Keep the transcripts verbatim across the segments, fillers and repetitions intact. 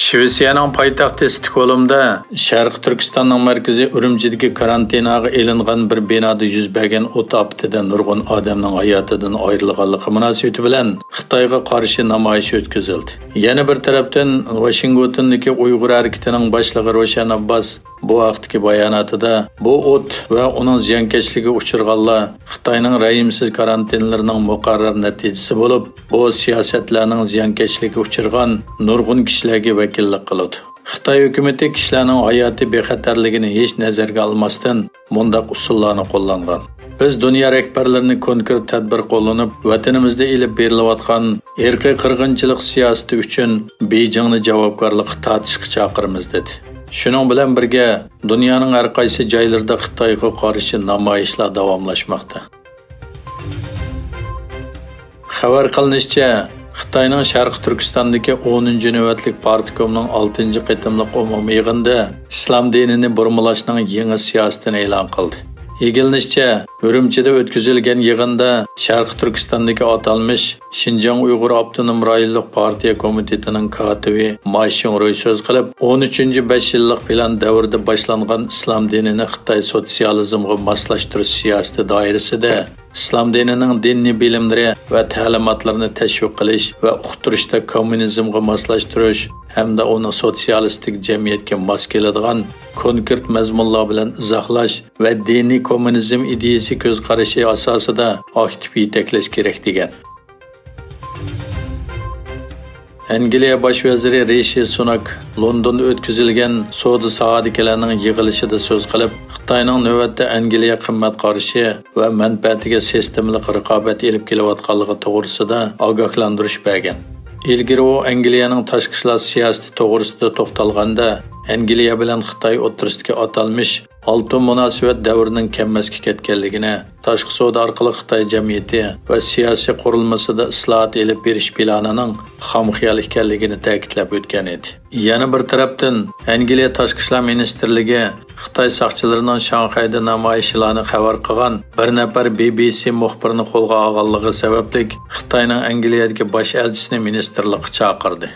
شىۋېتسىيەنىڭ پايتەختى ستوكھولمدا شەرقىي تۈركىستاننىڭ مەركىزى ئۈرۈمچىدىكى كارانتىناغا ئېلىنغان بىر بىنادا يۈز بەرگەن ئوت ئاپىتىدە نۇرغۇن ئادەمنىڭ ھاياتىدىن ئايرىلغانلىقى مۇناسىۋىتى بىلەن خىتايغا قارشى نامايىش ئۆتكۈزۈلدى. يەنە بىر تەرەپتىن، ۋاشىنگتوندىكى ئۇيغۇر ھەرىكىتىنىڭ باشلىقى روشەن ئابباس بۇ ھەقتىكى باياناتىدا، بۇ ئوت ۋە ئۇنىڭ زىيانكەشلىكىگە ئۇچرىغانلار خىتاينىڭ رەھىمسىز كارانتىنلىرىنىڭ مۇقەررەر نەتىجىسى بولۇپ، بۇ سىياسەتلەرنىڭ زىيانكەشلىكىگە ئۇچرىغان نۇرغۇن كىشىلەرگە ۋەكىللىك قىلىدۇ. خىتاي ھۆكۈمىتى كىشىلەرنىڭ ھاياتىي بىخەتەرلىكىنى ھېچ نەزەرگە ئالماستىن، مۇنداق ئۇسۇللارنى قوللانغان. بىز دۇنيا رەھبەرلىرىنى كونكرېت تەدبىر قوللىنىپ، ۋەتىنىمىزدە ئېلىپ بېرىلىۋاتقان ئىرقىي قىرغىنچىلىق سىياسىتى ئۈچۈن بېيجىڭنى جاۋابكارلىققا تارتىشقا چاقىرىمىز، دېدى. شۇنىڭ بىلەن بىرگە، دۇنيانىڭ ھەر قايسى جايلىرىدا خىتايغا قارشى نامايىشلار داۋاملاشماقتا. خەۋەر قىلىنىشىچە، خىتاينىڭ شەرقىي تۈركىستاندىكى ئونىنچى نۆۋەتلىك پارتكومنىڭ ئالتىنچى قېتىملىق ئومۇمىي يىغىنىدا ئىسلام دىنىنى بۇرمىلاشنىڭ يېڭى سىياسىتىنى ئېلان قىلدى. ئىگىلىنىشىچە، ئۈرۈمچىدە ئۆتكۈزۈلگەن يىغىندا شەرقىي تۈركىستاندىكى ئاتالمىش شىنجاڭ ئۇيغۇر ئاپتونوم رايونلۇق پارتىيە كومىتېتىنىڭ كاتىپى ماي شىڭرۇي سۆز قىلىپ، ئون ئۈچىنچى بەش يىللىق پىلان دەۋرىدە باشلانغان ئىسلام دىنىنى خىتاي سوتسىيالىزمغا ماسلاشتۇرۇش سىياسىتى دائىرىسىدە ئىسلام دىنىنىڭ دىنىي بىلىملىرى ۋە تەلىماتلىرىنى تەشۋىق قىلىش ۋە ئۇقتۇرۇشتا كوممۇنىزمغا ماسلاشتۇرۇش ھەمدە ئۇنى سوتسىيالىستىك جەمئىيەتكە ماس كېلىدىغان كونكرېت مەزمۇنلار بىلەن ئىزاھلاش ۋە دىنىي كوممۇنىزم ئىدىيەسى كۆز قارىشى ئاساسىدا ئاكتىپ يېتەكلەش كېرەك، دېگەن. ئەنگلىيە باش ۋەزىرى رىشى سۇناك لوندوندا ئۆتكۈزۈلگەن سودا ساھەدىكىلەرنىڭ يىغىلىشىدا سۆز قىلىپ، خىتاينىڭ نۆۋەتتە ئەنگلىيە قىممەت قارىشى ۋە مەنپەئەتىگە سىستېمىلىق رىقابەت ئېلىپ كېلىۋاتقانلىقى توغرىسىدا ئاگاھلاندۇرۇش بەرگەن. ئىلگىرى ئۇ ئەنگلىيەنىڭ تاشقى ئىشلار سىياسىتى توغرىسىدا توختالغاندا، ئەنگلىيە بىلەن خىتاي ئوتتۇرىسىدىكى ئاتالمىش ئالتۇن مۇناسىۋەت دەۋرىنىڭ كەممەسكە كەتكەنلىكىنى، تاشقى سودا ئارقىلىق خىتاي جەمئىيىتى ۋە سىياسىي قۇرۇلمىسىدا ئىسلاھات ئېلىپ بېرىش پىلانىنىڭ خام خىيال ئىكەنلىكىنى تەكىتلەپ ئۆتكەن ئىدى. يەنە بىر تەرەپتىن، ئەنگلىيە تاشقى ئىشلار مىنىستىرلىكى خىتاي ساقچىلىرىنىڭ شاڭخەيدە نامايىشچىلارنى خەۋەر قىلغان بىر نەپەر بى بى سى مۇخبىرىنى قولغا ئالغانلىقى سەۋەبلىك، خىتاينىڭ ئەنگلىيەدىكى باش ئەلچىسىنى مىنىستىرلىققا چاقىردى.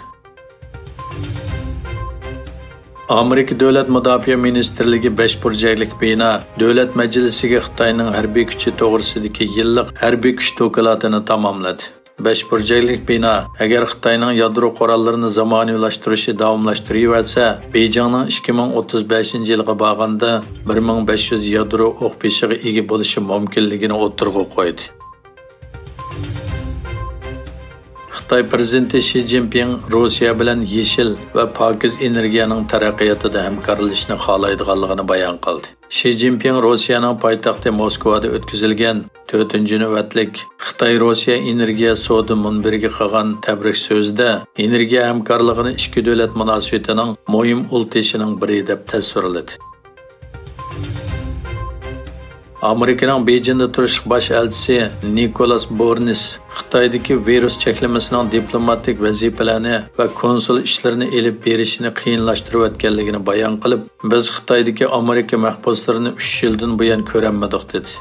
ئامېرىكا دۆلەت مۇداپىئە مىنىستىرلىكى بەش بۇرجەكلىك بىنا دۆلەت مەجلىسىگە خىتاينىڭ ھەربىي كۈچى توغرىسىدىكى يىللىق ھەربىي كۈچ دوكلاتىنى تاماملىدى. بەش بۇرجەكلىك بىنا، ئەگەر خىتاينىڭ يادرو قوراللىرىنى زامانىۋىلاشتۇرۇشى داۋاملاشتۇرۇۋەرسە، بېيجىڭنىڭ ئىككى مىڭ ئوتتۇز بەشىنچى يىلغا بارغاندا بىر مىڭ بەش يۈز يادرو ئوق بېشىغا ئىگە بولۇشى مۇمكىنلىكىنى ئوتتۇرىغا قويدى. خىتاي پىرېزىدېنتى شى جىنپىڭ روسىيە بىلەن يېشىل ۋە پاكىز ئېنېرگىيەنىڭ تەرەققىياتىدا ھەمكارلىشىشنى خالايدىغانلىقىنى بايان قىلدى. شى جىنپىڭ روسىيەنىڭ پايتەختى موسكۋادا ئۆتكۈزۈلگەن تۆتىنچى نۆۋەتلىك خىتاي-روسىيە ئېنېرگىيە سودا مۇنبىرىگە قىلغان تەبرىك سۆزىدە ئېنېرگىيە ھەمكارلىقىنى ئىككى دۆلەت مۇناسىۋىتىنىڭ مۇھىم ئۇل تېشىنىڭ بىرى دەپ تەسۋىرلىدى. ئامېرىكىنىڭ بېيجىڭدا تۇرۇشلۇق باش ئەلچىسى نىكولاس بورنىس خىتايدىكى ۋىرۇس چەكلىمىسىنىڭ دىپلوماتىك ۋەزىپىلەرنى ۋە كونسۇل ئىشلىرىنى ئېلىپ بېرىشىنى قىيىنلاشتۇرۇۋەتكەنلىكىنى بايان قىلىپ، بىز خىتايدىكى ئامېرىكا مەھبۇسلىرىنى ئۈچ يىلدىن بۇيان كۆرەلمىدۇق، دېدى.